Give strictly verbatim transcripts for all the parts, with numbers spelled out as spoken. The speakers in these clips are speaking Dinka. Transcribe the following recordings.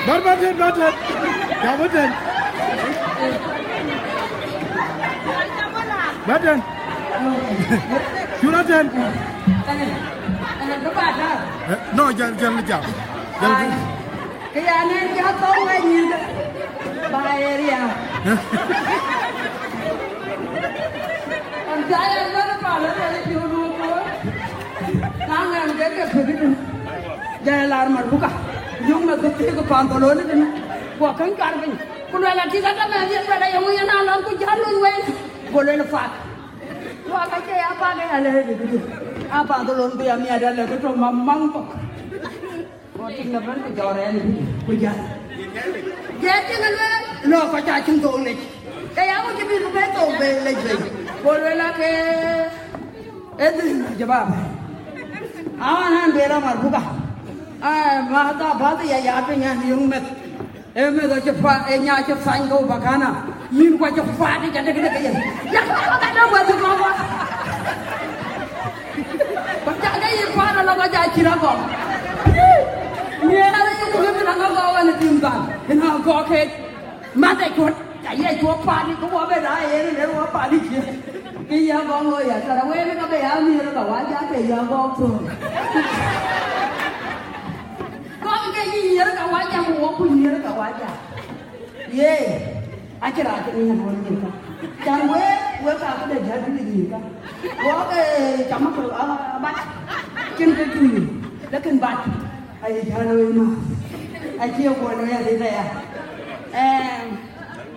Bar, bar tɛ̈n, bar tɛ̈n. Ya bar tɛ̈n. Bar tɛ̈n. Cuk la tɛ̈n. Eh, no, jäl, jäl, jäl. Jäl. Kë ya nɛn cä thou wek nyïïr ke ba area. An cä yɛn bɛ̈n ë paan ë rɛl ë piɔ̈u nu kuöör. Na ŋɛm ke ke pek ëtënë. Jai lar Marbuka. Yöŋ meth ke thiëëk ë paan Tholoon ëtënë. Ku akën cuar piny. Ku luɛl atik atamɛɛth yen luɛl ayɔŋ yen alɔŋ ku jäl luny wei. Go lueel fak. Ku aka cie ya pak ë ya lɛ̈ɛ̈t ë këdï. A paan Tholoon ku ya miɛt alɛ ke tɔ̈ maŋ thok. Go tik në bɛ̈n ku jɔt rɛɛl ë bï ku jäl. Jɛɛt cïn ë lueel lɔ kɔc acïn thok lec. Ke ya ku cï bï ku bɛ̈n thok bei lec bei. Go lueel ake ë dhil jabab. Awan an ber amar buka. Ai, ma tha bath ya ya piny an yöŋ meth. Ee meth acï pa, ee nya cï thany ke Upakana. Yïn ku acï paat ë ca dek dek yen. Ya ka ka ka dek wɛ̈t cï kɔn wak. Ku ca ke yï paat alɔ ka ja cïn agɔk. Yen ala yïn ku yïn agɔk ɣɔn ë tim dhal. Yen agɔk ke. Math ë cuɔt. Ca ye cuɔ paat ë ku wɔ bɛ da yen ë wɔ paat ë cie. Ke yï agɔk ŋö ya thar awëë ka bɛ ya miëër ka wa ja ke yï agɔk thöör. Kɔn ke yï nyiëër ka wa ja ku wɔ ku nyiëër ka wa ja. Ye, acï rac ke ŋiɛc wɔ nyïïr ka. Can wek, wek ka këde jäl bï nyïïr ka. Wɔ ke cam ke abac. Cïn ke tui. Lakin bac. Aye jäl wek ma. Acie guɔ looi adït aya. Em,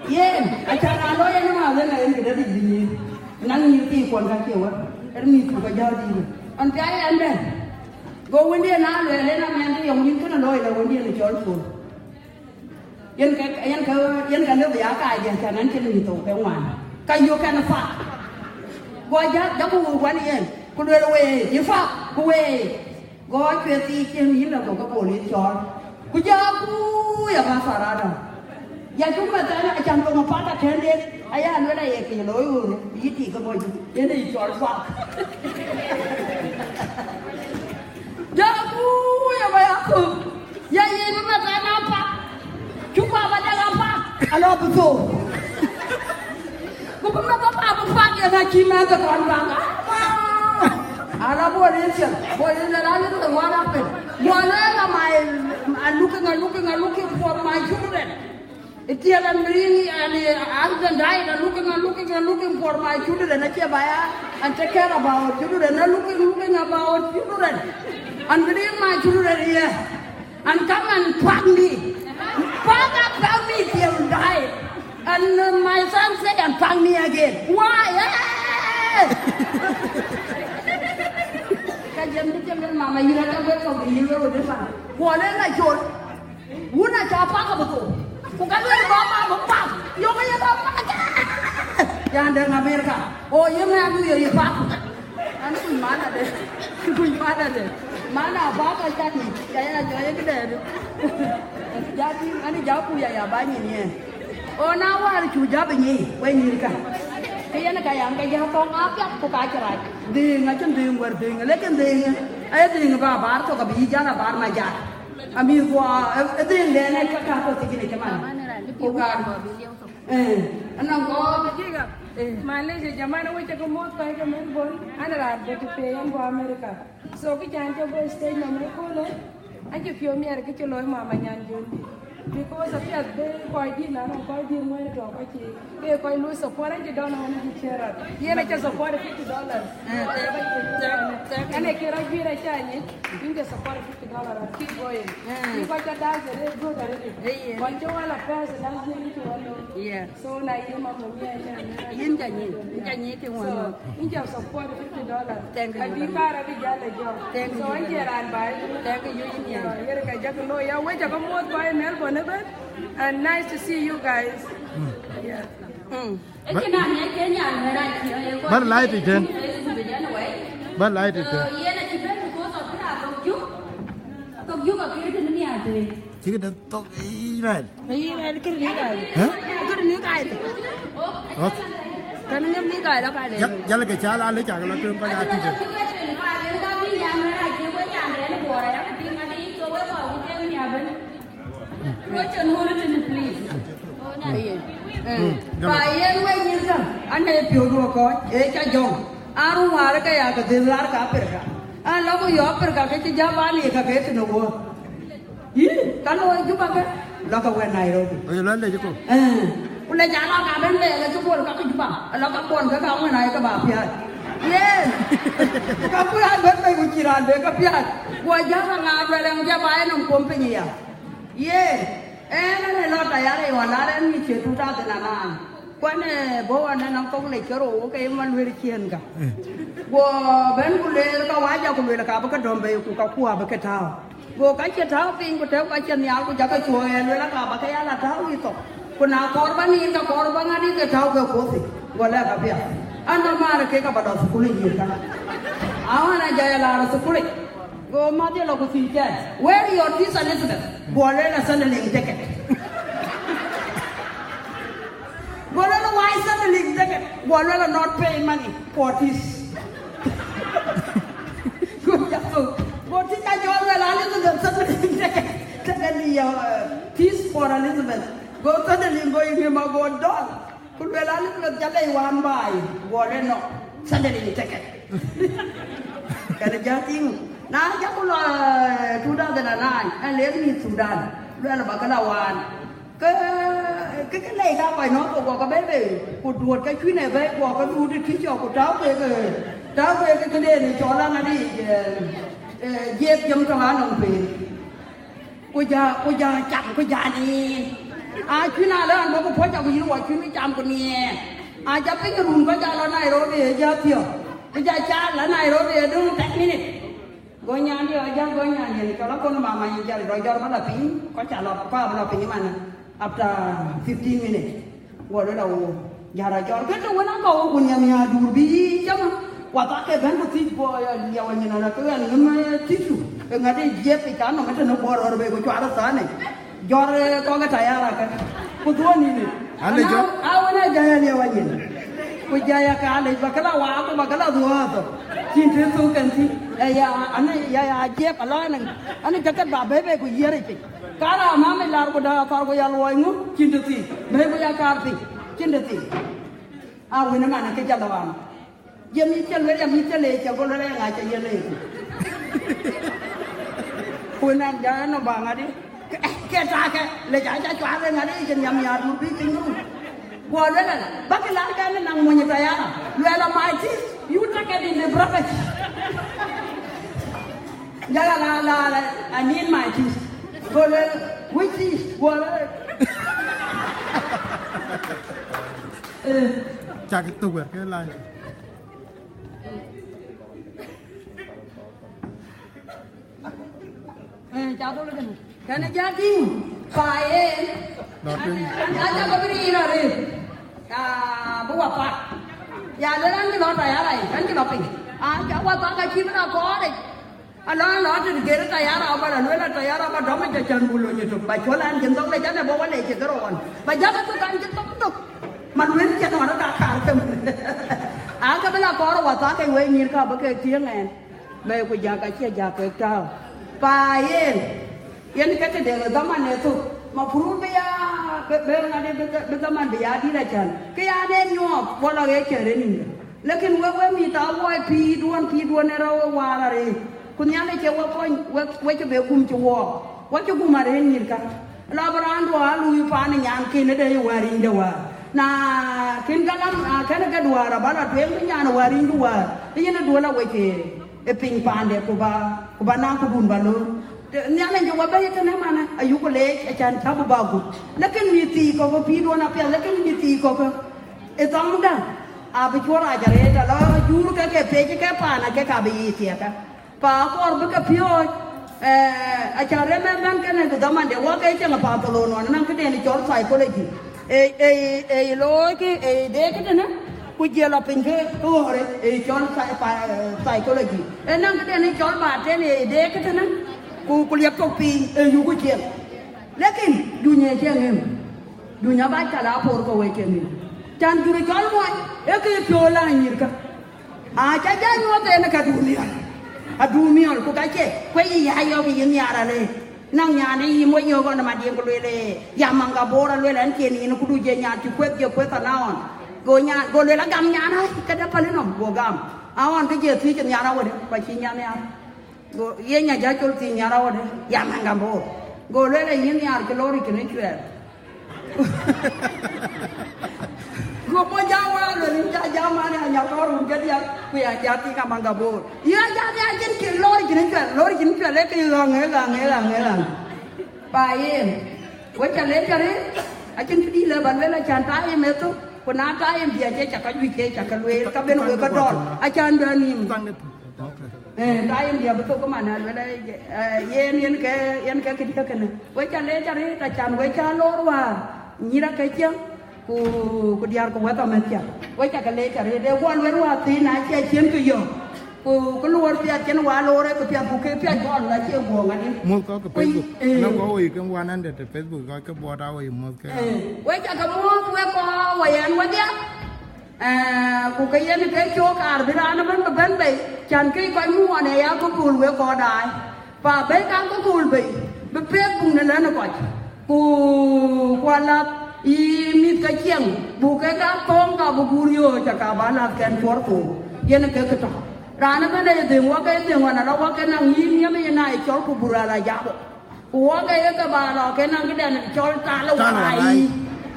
yen, acan a looi yen ma, yen a yen këde ric bï nyïïr. Naŋ nyïïr thii kuɔn ka cie wek. Er mïth ku ka jäl dïïr. Ɣɔn pia yɛn bɛ̈n. Go wëndiɛn a lueel en amɛn ke yɔŋ yïn kënë looi la wëndiɛn ë cɔl Col. Yen ke, yen ke, yen ke lëu ya kac diɛ̈ cän ɛn cïn mïth thou ke ŋuan. Ka yök ɛn fak. Go jäk, jäk ku wun wan yen, ku lueel wëi, yï fak, ku wëi. Go cuet thii cïn yïn la go ke bol yïn cɔɔl. Ku jäk ku ya masarada. Ya cuk mɛthɛn, acan thoŋ apak akɛ̈n den, aya luel aye ke looi ɣöö yï tik ke bɔ̈ yï, yen ë cɔl pak. Jɔku ya ba ya ku, ya yï bï mɛthɛn apak, cuk baba dek apak, alɔ bï thou. Ku bï mɛthɛn apak bï pak, yen acï mɛthɛn kɔn pak. Ala bol yen thiel, bol yen la yen ke ŋuan apel. Bol yen la my, I'm looking, I'm looking, I'm looking for my children. Itiel and bring and uh, husband died and looking and looking and looking for my children. Acie baya and take care about children. And looking, looking about children. And bring my children here. And come and fuck me. Fuck up, fuck me till die. And uh, my son say and fuck me again. Why? Eh! Ka jem di jem mama yira ka be ko yira wo de pa. Ko le na chol. Wun aca pak abï thou. Ku ka luel bä bä bï pak. Yöŋ ye bä pak. Yan dɛ̈ŋ America. O ye mɛ̈ɛ̈n du ye yï pak. An kuc man adë. Kuc man adë. Man a pak aca ni. Ya ya jɔ ye këdɛɛr. Ja tïŋ an ja ku ya ya ba nyin ye. O na wäär cu ja bï nyi we nyïïr ka. Ke yen ka yam ke ja kɔŋ apiath ku ka cï rac. Dhëëŋ acïn dhëëŋ wär dhëëŋ, lekin dhëëŋ. Aye dhëëŋ ba bar thok abï yï jal abar ma jal. Amïth guɔ, ë dhëëŋden ë ka ka thok thïn ë cï man. Ku ka, eh, anɔŋ kɔɔr. Dakika. Eh. Malaysia, jamana, wek cä ke muɔ̈th kɔc ke Melbourne, an, raan bɔ̈ të pei, an, bɔ̈ America. So, kë can cä bɔ̈ stage nɔm ë köölë, an, cï piɔ̈u miɛt kë cï looi mama nyan John dï. Because apiɛth bï kɔc dït, na nɔŋ kɔc dït ŋuɛ̈n tɔ̈ kɔc cï, bï kɔc luöi support, an, cï dɔn ɣɔn cï cï rɔt. Yen acä support fifty dollars. Eh, thank, thank, thank you. An, ë kë rɔt juiir acä nyic, yïn cä support fifty dollars, and keep going. Eh. Yïn kɔc cä dal cä rëët good already. Eh, yeah. Kɔc cä wal a pɛ̈ɛ̈th, dal cä rëët wal lo. Yeah. So na yïn mama mia, yïn ca nyic, yïn ca nyic tïŋ wään. So, yïn ca support fifty dollars. Thank you. Abï kar abï jal ë jɔk. Thank you. So, an cï raan baai. Thank you, yïn. Yeah, yen ka jɔk looi ya, wek cä ke muɔ̈th kɔc ë Melbourne ëbɛ̈n. And nice to see you guys. Mm. Yeah. Mm. Bä light ëtɛ̈n. Bä light ëtɛ̈n. Cï këdë thok Israel. Israel këdë Mikael. Hä? Këdë Mikael. Ɣɔ̈k. Kënë ŋë Mikael aka le. Jal, jal ke cal ale cak la tueŋ kɔc aa tïc. Wecin ŋuɔ̈t tënë, please. Mm. Ba yen wek nyïïr kä, an, ee piɔ̈u duɔ kɔc, ee ca jɔŋ. An, run wäär ke ya ke dhil raan ke Africa. An, lɔ ku yɔ Africa ke cï jam an, ye ka ke tënë wuɔ̈ɔ̈r. Yï, ka looi Juba ke, lɔ ke wën Nairobi. Aye lɔ lec ku. Eh, ku lec an, lɔ ka ben bɛ̈ɛ̈r ke cï bol ka ke Juba, lɔ ka kuɔn ke ka wën ayek ke ba piath. Yen. Ka kuc an, ben bei ku cï raan bë ke piath. Guɔ jäl aŋaar luɛl ɛn jɛ ba en nɔm kuɔm piny ya. Yen, en, en ë lɔ tayar ë ɣɔn lar en ŋic cie two thousand and nine. Kuan ë bɔ̈ ɣɔn en nɔm thok lec ke rou ke ye man lueel ciën ka. Guɔ bɛ̈n ku lueel ka waja ku lueel ka bï ke dɔm bei ku ka kuɔ bï ke tääu. Go ka cie tääu piny ku tëëk ka cie nhial ku jakë cuɔɔi ë lueel ka ba ke ya la tääu yï thok. Ku na kɔɔr ba nin ka kɔɔr ba ŋadï ke tääu ke kuɔthi. Go lɛ̈k ka piath. An nɔm maarë kek ka ba lɔ thukul ë yiëër ka. Aɣɔn a jai a laar thukul ë. Go mäth ye lɔ ku thiëc kɛn, where your teeth Elizabeth? Go lueel a Centrelink ticket. Go lueel a why Centrelink ticket? Go lueel a not pay money for teeth. Go jam thok. Go thiëc a jɔl lueel a Elizabeth Centrelink ticket. Ticket ye, uh, teeth for Elizabeth. Go Centrelink go yï ŋim a go dɔl. Ku lueel an, Elizabeth ca lɛc wään baai, guɔ lueel nɔ, Centrelink ticket. Kɛn jä tïŋ. Na jɔku lɔ, eh, two thousand and nine, ɛn ler mïth Thudan, luɛl ba ke la wään. Ke, ke, ke lɛc ka kɔc nɔ̈k ke guɔ ke bɛ̈i bei, ku duöt ke cuïn ë bɛ̈i guɔ ke duut ë tïc cɔk, ku tääu kek, eh, tääu kek ke këden ë cɔl aŋadï, eh, eh, jiëëk jam tɔ̈ anɔŋ peen. Ku ja, ku ja cam, ku ja niin. A cuïn a lɔ an bɔ̈ ku puɔ̈c, aku yïn wɔ cuïn ku cam ku niin. A ja piny run, ku ja lɔ Nairobi, ë ja thiɔ̈k. Ku ja ca lɔ Nairobi, ë döŋ ten minute. Go nyan diɔ, a ja go nyan diɛn, cɔl akon mama yï jal rɔ jɔr ba lɔ piny, ku ca lɔ, ku abï lɔ piny man. After fifteen minutes, go luel awo, jara jɔr, kën të wën aka wo ku nhiam ya dur bï yï jam, wa thak ke bɛ̈n ku thic, go ya liɛw anyin ala ke ɣɛn ŋëm, eh, thicu, ke ŋat ë jiëp ë ca nɔm ëtënë, go rɔr bei ku cuar ë thanë, jɔr, eh, kɔk ë tayara ke. Ku dhuɔ̈n nïnë. Alec jɔ. Awën a jai aliɛu anyin. Ku jai aka alec ba kë la waak ku ba kë la dhuɔ̈ɔ̈th. Cïn të thuk kɛn thïn. Ya, ya, anë, ya, ya, jiɛp alɔ anëŋ. Anë jaket ba bɛ̈i bɛ̈i ku yiëër yic piny. Ka raan mamic lar ku däk athar ku ya luɔi ŋu? Cïn të thïn. Bɛ̈i ku ya kaar piny. Cïn të thïn. Awën ë man ë kë jal wan. Ye mïth cä lueel, ya mïth cä leec, cä go lueel, ya ŋa cä ye leec? Ku nɛn jɔ ënɔm ba ŋadï? Ke, ke ta ke, lec aca cuar ë ŋadï, cïn yam yaar nu bï piny ru. Guɔ lueel ala, bäkï lar kɛn ë naŋ mony ë tayara. Lueel a, "My teeth, you take it in the rubbish." Jɔl ala, la, la, "I need my teeth." Go lueel, "Which teeth?" Guɔ lueel. Eh. Cak thok wɛ̈t ke lac. Eh, ca dhol kënë. Kënë ja tïŋ, pa yen. Lɔ tïŋ. An, an, an, aca bï riir arëët. Ah, bï wa pak. Ya luel an cï lɔ tayara, an cï lɔ piny. Ah, ca wa pak acï bï na kɔɔr. Alɔ, alɔ, të gɛr tayara ba la luel, tayara ba dɔm jɔ cän bu lony tök. Ba cuɔl an cïn thok le jane bo wale cï gɛr ɣɔn. Ba jam thok an cï thok thok. Man wën cï nɔn ka kar them. A ke bï la kɔɔr wa thak ke wei nyïïr ka bï ke tieŋ ɛn. Bɛ ku jak acie jak ke tääu. Pa yen. Yen ke tëde dhaman e thok. Ma purun bï ya, bï, bï ŋadï bï, bï dhaman bï ya dït acän. Ke ya ne nyuɔɔth, wala ɣe cɛɛr en nïn. Lakin wek, wek mïth aa woi pïïrduön, pïïrduön ë rɔ̈u ë waar arëët. Ku Nhialic ë we kony, we, we cï be gum cï wɔɔk. We cï gum arëët nyïïrkä. Lɔ bï raandu aa luui paan ë nyankën ëde ë wäär yinyde wäär. Na kën galam, na kën ke duäär aba lɔ tueŋ bï nyan ë wäär yinydu wäär, ë yen ë duöl awec ë, ë piny paande, ku ba, ku ba naŋ këdun ba loor. Të, Nhialic ë we bɛ̈i tënë manë, ayuku leec, acan cä bï ba gup. Lakin mïth thii kɔ̈kë, pïïrduön apiɛth, lakin mïth thii kɔ̈kë. Ë thɔŋda, abï cuɔr rac arëët, alɔ juur ke ke pec ke paan, ake ka bï yiic thiɛɛkä. Pa akɔɔr bï ke piööc, eh, acan rem ë bɛ̈n kënë, ku dhamande, wɔ ke cieŋ ë patholonou, anaŋ këden cɔl psychology. Ee, ee, ee, looi kë, ee, de këtënë, ku jiël lɔ piny ke, ke ɣɔ̈ɔ̈r, ee, cɔl psy-, pa-, eh, psychology. Ënaŋ këden cɔl ba tën, ee, de këtënë, ku, ku liep thok piny, ee, yuku cieŋ. Lakin, duny ee cieŋ ëm. Duny abac ka la por ke wec cieŋ ëm. Can jur cɔl muɔc, ee kë piɔ̈u la nyïïrkä. Aca jɔ nyuɔɔth en ka du miɔl. Adu miɔl, ku ka cie, ku yï ya yɔ̈ɔ̈k yï nhiaar ale. Naŋ nyan ë yï mɔc yɔ̈ɔ̈k ɣɔn ë Madiŋ ku lueel, ee, ya Maŋ Gabor alueel ɛn cien yïn ku du je nyan cï kueth je kueth anaɣɔn. Go nyan, go lueel agam nyan ai, këde päl nɔm, go gam. Aɣɔn ke je thiëc nhiaar awëde, ku acï nyan nhiaar. Go ye nya ja col thiëc nhiaar awëde, ya Maŋ Gabor. Go lueel, ee yïn nhiaar cï lɔ̈ɔ̈r yic kënë cuɛɛr. Go bɔ̈ jam wään, luel yïn ca jam wään, ya nya kɔɔr wun ke diäk, ku ya jat thïn ka Maŋ Gabor. Yïn a jat ya cïn cïn lɔ̈ɔ̈r cïn cuɛl, lɔ̈ɔ̈r cïn cuɛl, ee ke ɣäŋ, ee ɣäŋ, ee ɣäŋ, ee ɣäŋ. Pa yen, we ca leec arëët, acïn këdï lë ba luel, acan taim ë thök, ku na taim bï acie ca ka juëc ke ca ke lueel, ka ben wek ke dɔl, acan bɛ nïïm. Eh, ka yen diɛ̈ bï thok man, aluel, eh, yen, yen ke, yen ke këdiɛ̈ kënë. We ca leec arëët, acan we ca lor wäär, nyïïr akëcë, ku, ku diäär ku wɛ̈th amɛ̈thcä. We ca ke leec arëët, ee guɔ luel wäär thïn, acie cien kë yök. Ku, ku luɔr piɛth cïn wa lor, ee kë piɛth, ku kë piɛth guɔ lɔ cie guɔ ŋadï. Muɔ̈th kɔc ke Facebook, eh, na guɔ woi ke one hundred Facebook, kɔc ke buɔɔt aa woi muɔ̈th ke. Eh, we ca ke muɔ̈th, we kɔc woi ɛn wedhia. Eh, ku ke yen ke cök kaar bï raan ëbɛ̈n bï bɛ̈n bei, can ke kɔc muɔɔn ë ya kököl wek kɔc daai. Pa bɛ̈i ka kököl bei, bï pek buk në lɛ̈n ë kɔc. Ku, ku alath, yï mïth ke cieŋ, buk ke ka thöŋ ka bï guur yööc, aka bä alath kɛn cuɔr thou. Yen ke kë tɔ̈. Raan ëbɛ̈n ë dhëŋ, wak ë dhëŋ ɣɔn, ala wak ë naŋ yïn nhiëm ë yen aa ye cɔl ku bur ala jabɔ. Ku wok ke ye ke ba lɔ ke naŋ këdɛn cɔl tal wai. Tal wai.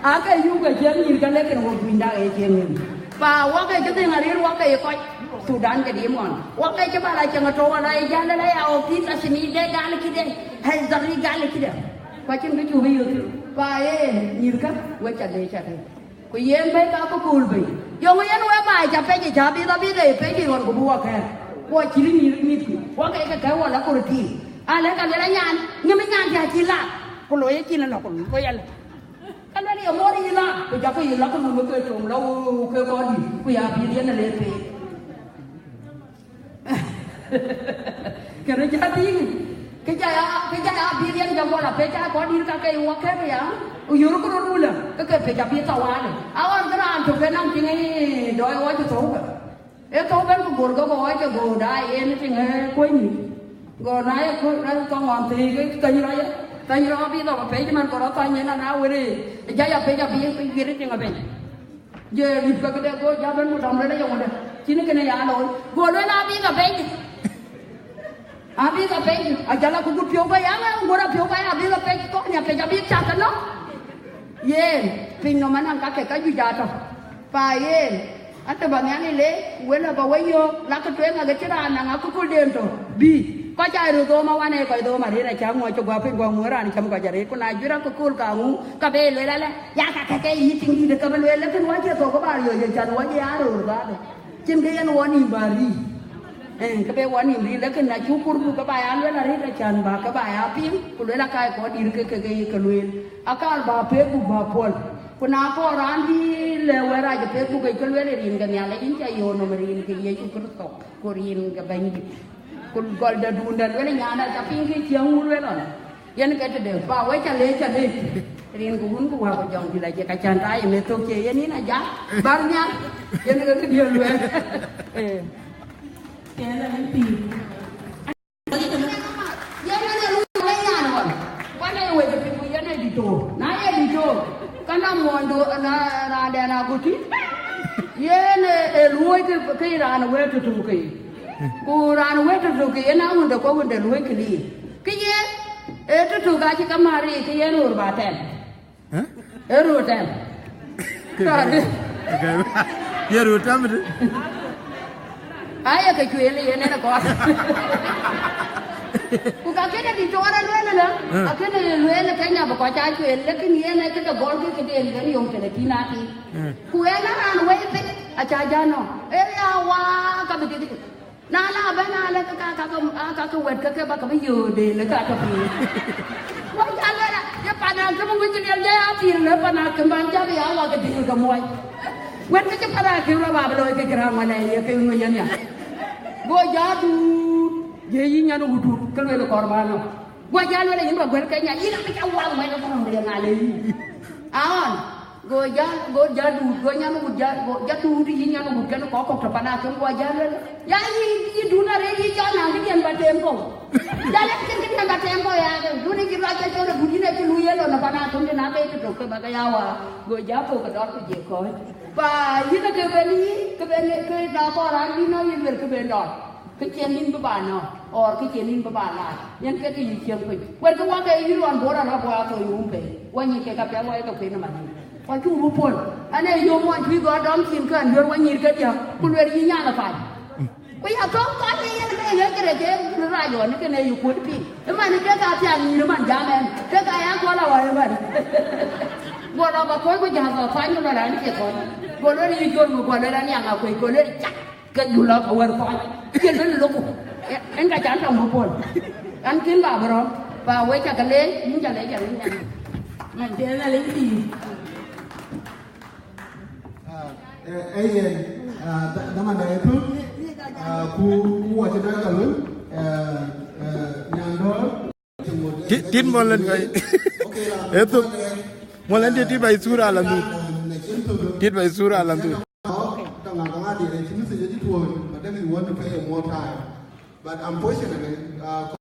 Ake yuk ke cieŋ nyïïr ke lekin wok juëcda ke cieŋ yen. Pa wok ke cï dhëŋ arëër wok ke ye kɔc Thudan ke dim ɣɔn. Wok ke cï ba la cieŋ ëtök wala ye jäl la ya wok thïn athini de gal kide. Hei dhari gal kide. Ku acïn kë cuk bï yök. Pa ye nyïïrkä we ca de ca de. Ku yen bɛ̈i ka kököl bei. Yöŋ yen wek baai ca pec, ca bith abith ë pec ë ɣɔn ku bï wɔ kɛ̈ɛ̈r. Ku acït nyïïr mïthkï, wɔ ke ke kɛ̈ɛ̈r wɔ la kor tiiŋ. Alë ka luel anyan, nyim nyan cä cï laak. Ku loi acïn ënɔ ku loi alë. Ka luel ye mor yï laak, ku jakï yï laak, ku lum ke tom la wëu ke kɔn dït, ku ya bïth yen ale pec. Kërë ca tïŋ, kë ca ya, kë ca ya bïth yen jɔ guɔ la pec, ca kɔn dït ka ke wɔ kɛ̈ɛ̈r ya. Ku yöörkë röt wulë, ke ke pec abï thawaalë. Aɣɔn kë raan tök ke naŋ tiŋ ë dɔɔc ɣɔc ë thou ke. Ee thou bɛ̈n ku gor ke ɣɔc ke goor daai en tiŋ ë kuöny nï. Go na ye köl rɛ̈l thɔŋ ɣɔn thëëk ke thany rɔc, thany rɔc abï thɔŋ apec man go rɔt thany en ana wërë. Jai apec abï guiir tiŋ apec. Je rip ke këde go ja bɛ̈n ku dɔm luel ayok wëde. Cïn kënë ya looi. Go luel abï ke pec. Abï ke pec, ajal akugut piɔ̈u ke ya ŋa, ŋuɔ̈t apiɔ̈u ke ya, abï ke pec, kɔn ya pec, abï cak ke nɔ̈k. Yen, piny nɔm anɔŋ ka ke ka juëc atɔ̈. Pa yen, atɔ̈ bä Nhialic le, wël abä we yöök, lakï tueŋ akë cï raan naŋ akököl den tɔ̈, bï. Kɔc aa röt dhööm awan ee kɔc dhööm arëët acä ŋuɔc cï guɔ piny guɔ ŋuɔ̈t raan cäm kɔc arëët, ku na juëc akököl ka ŋu, ka be lueel alë, ya ka kɛ̈kë yï tiŋ dït ke bï lueel, lakin wä cie thok kë bä riɔ̈c, can wä ye aa röör bä bï. Cïn kë yen wɔ nïïm bä rïï. Ee, kë be wɔ nïïm rïï, lakin na cuk kur buk kë ba ya lueel arëët, acan bä kë ba ya piŋ, ku lueel akaai kɔn dït ke, ke, ke ye ke lueel. Akaar bä pek buk bä puɔl. Ku na kɔɔr raan bï lë wɛ̈t rac ë pek buk ke lueel ë rin ke Nhialic, yïn ca yöör nɔm ë rin ke Yecu Kërtho, ku rin ke Bɛ̈nydït. Ku gɔl dɛ duundɛ lueel ë nyan dɛ ca piŋ kë cieŋ wun lueel ɣɔn. Yen ke tëde, pa we ca leec, ca leec. Rin ku wun ku wäku jɔŋ dït acï ka cän taai ë meth thok cie yen yïn ajak, bär nhial. Yen ke këdië lueel. Ee. Yen ë lu le yan ɣɔn. Wan ee wec piny ku yen ee dït thok. Na ye dït thok, ka na muɔnydu, na raandɛn aguti. Yen ee, ee luɔi ke, ke raan wëët tëtök ke. Ku raan wëët tëtök ke, yen a wunde ku wunde luɔi ke liir. Ke yen, ee tëtök acï ke määr ke yen röör bä tɛm. Ë? Ë röör tɛm. Tɔɔr. Ye röör tɛm dï? Aye ke cueel yen en kɔɔr. Ku ka kënë dït tɔɔr alueel ëlë, akënë lueel Kenya bï kɔc aa cueel, lakin yen ee këde gɔl ke këde en ben yom tëde tïn athïn. Ku en a raan wei piny, acä jä nɔ̈k. Ee ya wa ka bï dït. Na la bɛ̈n alë ke ka, ka, ka, ka, ka wɛ̈t ke, ke ba ke bï yööde le ka tɔ piny. Wä jal wɛ̈t, ye pan akïm ŋuc liɛl jɔ ya pïïr le pan akïm ban jal ya wa ke dïïr ke muɔc. Wɛ̈t ke cï pan akïm rɔ ba bï looi ke cï raŋ wɛ̈n ë ye ke ŋuc yen ya. Go jɔ duut, ye yï nyan wudut, ke lueel kɔɔr ba nɔ̈k. Guɔ jal wɛ̈t yïn ba guɛ̈l Kenya, yïn abï ca wal wɛ̈t ke kɔɔr de ŋa le yï. Aɣɔn. Go jal, go jal duut, go nyan wut jal, go jal duut yï nyan wut kën kɔk kɔk tɔ pan akïm guɔ jal wël. Ya yï, yï duut arëët yï cɔl naŋ këdiɛn ba tem kɔu. Jal ë cïn këdiɛn ba tem kɔu ya ke. Duut yï cï ruac ke cɔl duut yïn ë cï luui ye lon pan akïm dï na ke cï tök ke ba ke ya wa. Go jal thok ke dɔr ku je kɔc. Pa yïn ke ben yï, ke ben ke na kɔɔr an yïn nɔ yïn wer ke ben dɔr. Kë cïn nïn bï ba nɔ̈k, or kë cïn nïn bï ba laar, yen ke kë yï ciëŋ piny. Wɛ̈t kë wä ke yï luɔn bɔ̈ rɔt rɔt bɔ̈ aa thoi wun bei, wä nyic ke ka piɛth wä ye ke kuëny ë man. Wä cuk bï puɔ̈l, an ee yom muɔny tuc gɔ̈t dɔm cin kën duër wä nyïïr ke diäk, ku lueel yï nyan ë pal. Ku ya thɔ̈k kɔc ke yen ke yen kërɛc ke rac ɣɔn kënë yï kuöt piny. Ëman ke ka thiak nyïïr ëman jam ɛn, ke ka ya gɔl awä ëman. Guɔ lɔ ba kɔc ku jäth ɔ thany ku lɔ raan cie thɔ̈n. Guɔ lueel yï jol ku guɔ lueel an yaŋ akuëc, guɔ lueel cak. Ke jula ka wɛ̈r kɔc, cïn bï lok. En ka can tɔŋ bï puɔ̈l. An kïn ba bï rɔm, ba wek ca ke leec, yïn ca leec, ca leec, ca leec. Tiɛn Nhialic pïïr. Ah, eh, eh, yen, ah, da-, dhamanda ë thuk, ah, ku, ku wɔ cï dɔc ka luny, eh, eh, nyan dɔ̈ɔ̈r. Ti-, tit mɔlɛn kai. Ethok. Mɔlɛn ti tit bai sura alandu. Tit bai sura alandu. But unfortunately, uh,